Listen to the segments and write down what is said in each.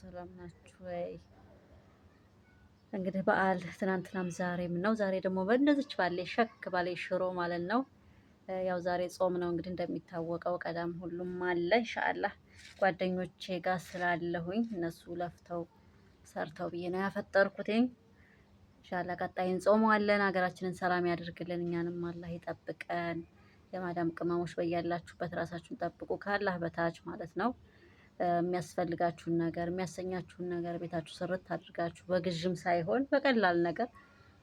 ሰላም ናችሁ ወይ? እንግዲህ በዓል ትናንትናም ዛሬም ነው። ዛሬ ደግሞ በእንደዚች ባለ ሸክ ባለ ሽሮ ማለት ነው። ያው ዛሬ ጾም ነው እንግዲህ እንደሚታወቀው ቀዳም ሁሉም አለ። ኢንሻአላህ ጓደኞቼ ጋር ስላለሁኝ እነሱ ለፍተው ሰርተው ብዬ ነው ያፈጠርኩትኝ። ኢንሻአላህ ቀጣይ እንጾመዋለን። ሀገራችንን ሰላም ያደርግልን፣ እኛንም አላህ ይጠብቀን። የማዳም ቅመሞች በያላችሁበት ራሳችሁን ጠብቁ፣ ከአላህ በታች ማለት ነው። የሚያስፈልጋችሁን ነገር የሚያሰኛችሁን ነገር ቤታችሁ ስርት አድርጋችሁ በግዥም ሳይሆን በቀላል ነገር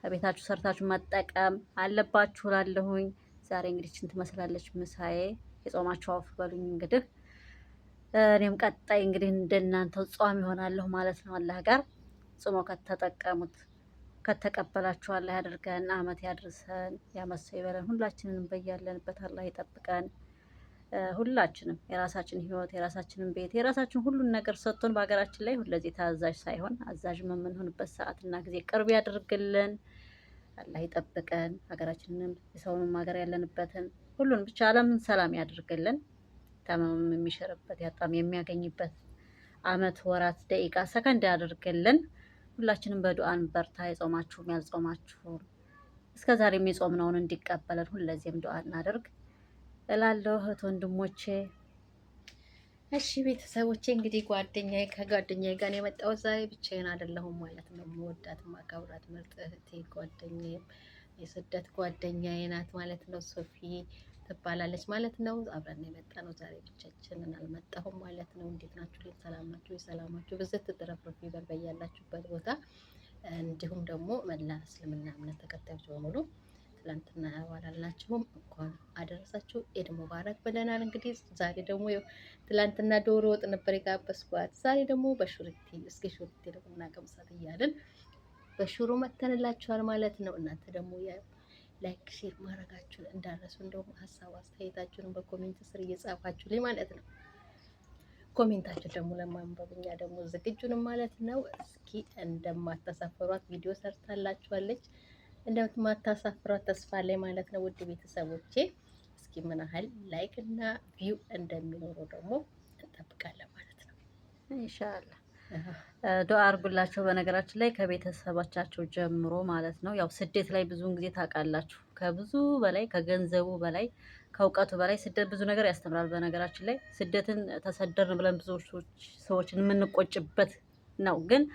ቤታችሁ ሰርታችሁ መጠቀም አለባችሁ እላለሁኝ። ዛሬ እንግዲህ ችን ትመስላለች ምሳዬ። የጾማችሁ አውፍ በሉኝ እንግዲህ እኔም ቀጣይ እንግዲህ እንደናንተው ጿም ይሆናለሁ ማለት ነው። አላህ ጋር ጾመው ከተጠቀሙት ከተቀበላችሁ አላህ ያድርገን፣ አመት ያድርሰን፣ ያመሰው ይበለን። ሁላችንንም በያለንበት አላህ ይጠብቀን። ሁላችንም የራሳችን ህይወት፣ የራሳችንን ቤት፣ የራሳችን ሁሉን ነገር ሰጥቶን በሀገራችን ላይ ሁለዚህ ታዛዥ ሳይሆን አዛዥ የምንሆንበት ሰዓትና ጊዜ ቅርብ ያድርግልን። አላህ ይጠብቀን። ሀገራችንንም የሰውንም ሀገር ያለንበትን ሁሉን ብቻ ዓለምን ሰላም ያድርግልን። ታመም የሚሽርበት ያጣም የሚያገኝበት አመት፣ ወራት፣ ደቂቃ፣ ሰከንድ ያድርግልን። ሁላችንም በዱአን በርታ። የጾማችሁም ያልጾማችሁም እስከ ዛሬ የጾምነውን እንዲቀበለን ሁለዚህም ዱአ እናደርግ እላለሁ እህት ወንድሞቼ። እሺ ቤተሰቦቼ እንግዲህ ጓደኛዬ ከጓደኛዬ ጋር ነው የመጣሁት ዛሬ ብቻዬን አይደለሁም ማለት ነው። የምወዳት ማከብራት ምርጥ እህቴ ጓደኛዬ የስደት ጓደኛዬ ናት ማለት ነው። ሶፊ ትባላለች ማለት ነው። አብረን የመጣ ነው ዛሬ ብቻችንን አልመጣሁም ማለት ነው። እንዴት ናችሁ? ልኝ ሰላም ናችሁ? የሰላማችሁ ብዝት ትረፍርፍ ይበል በያላችሁበት ቦታ። እንዲሁም ደግሞ መላ እስልምና እምነት ተከታዮች በሙሉ ትላንትና ያዋላልናችሁም እንኳን አደረሳችሁ ኢድ ሙባረክ ብለናል። እንግዲህ ዛሬ ደግሞ ትላንትና ዶሮ ወጥ ነበር የጋበዝኳት። ዛሬ ደግሞ በሹርቲ እስኪ ሹርቲ ደግሞ እናቀምሳት እያልን በሽሮ መተንላችኋል ማለት ነው። እናንተ ደግሞ like share ማድረጋችሁን እንዳረሱ እንደውም ሀሳብ አስተያየታችሁን በ comment ስር እየጻፋችሁልኝ ማለት ነው። comment ኣችሁን ደግሞ ለማንበብ እኛ ደግሞ ዝግጁን ማለት ነው። እስኪ እንደማታሳፍሯት ቪዲዮ ሰርታላችኋለች። እንደማታሳፍሯት ተስፋ ላይ ማለት ነው። ውድ ቤተሰቦቼ እስኪ ምን ያህል like እና view እንደሚኖረው ደግሞ እንጠብቃለን ማለት ነው። ኢንሻአላህ ዱአ አድርጉላቸው። በነገራችን ላይ ከቤተሰቦቻቸው ጀምሮ ማለት ነው። ያው ስደት ላይ ብዙውን ጊዜ ታውቃላችሁ፣ ከብዙ በላይ ከገንዘቡ በላይ ከእውቀቱ በላይ ስደት ብዙ ነገር ያስተምራል። በነገራችን ላይ ስደትን ተሰደርን ብለን ብዙ ሰዎችን የምንቆጭበት ነው። ግን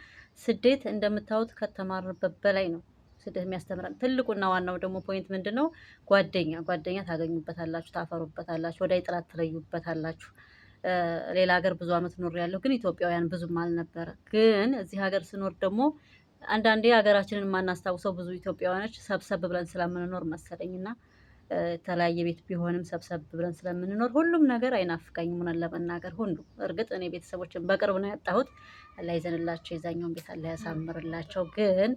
ስደት እንደምታዩት ከተማርንበት በላይ ነው ስደት የሚያስተምረን። ትልቁና ዋናው ደግሞ point ምንድን ነው? ጓደኛ ጓደኛ ታገኙበታላችሁ፣ ታፈሩበታላችሁ፣ ወዳጅ ጥላት ትለዩበታላችሁ። ሌላ ሀገር ብዙ አመት ኖር ያለሁ ግን ኢትዮጵያውያን ብዙም አልነበረ። ግን እዚህ ሀገር ስኖር ደግሞ አንዳንዴ ሀገራችንን የማናስታውሰው ብዙ ኢትዮጵያውያኖች ሰብሰብ ብለን ስለምንኖር መሰለኝና የተለያየ ቤት ቢሆንም ሰብሰብ ብለን ስለምንኖር ሁሉም ነገር አይናፍቀኝም። ሆነን ለመናገር ሁሉ እርግጥ እኔ ቤተሰቦችን በቅርብ ነው ያጣሁት። አላህ ይዘንላቸው፣ የዛኛውን ቤት አላህ ያሳምርላቸው። ግን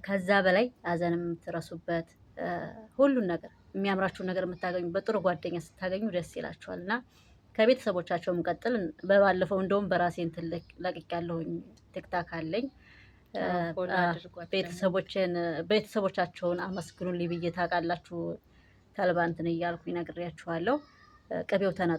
ከዛ በላይ ሀዘን የምትረሱበት ሁሉን ነገር የሚያምራችሁን ነገር የምታገኙበት ጥሩ ጓደኛ ስታገኙ ደስ ይላችኋል እና ከቤተሰቦቻቸውም ቀጥል በባለፈው እንደውም በራሴ እንትን ለቅቅ ያለሁኝ TikTok አለኝ። ቤተሰቦችን ቤተሰቦቻቸውን አመስግኑልኝ ብዬ ታውቃላችሁ። ተልባ እንትን እያልኩኝ ነግሬያችኋለሁ። ቅቤው ተነ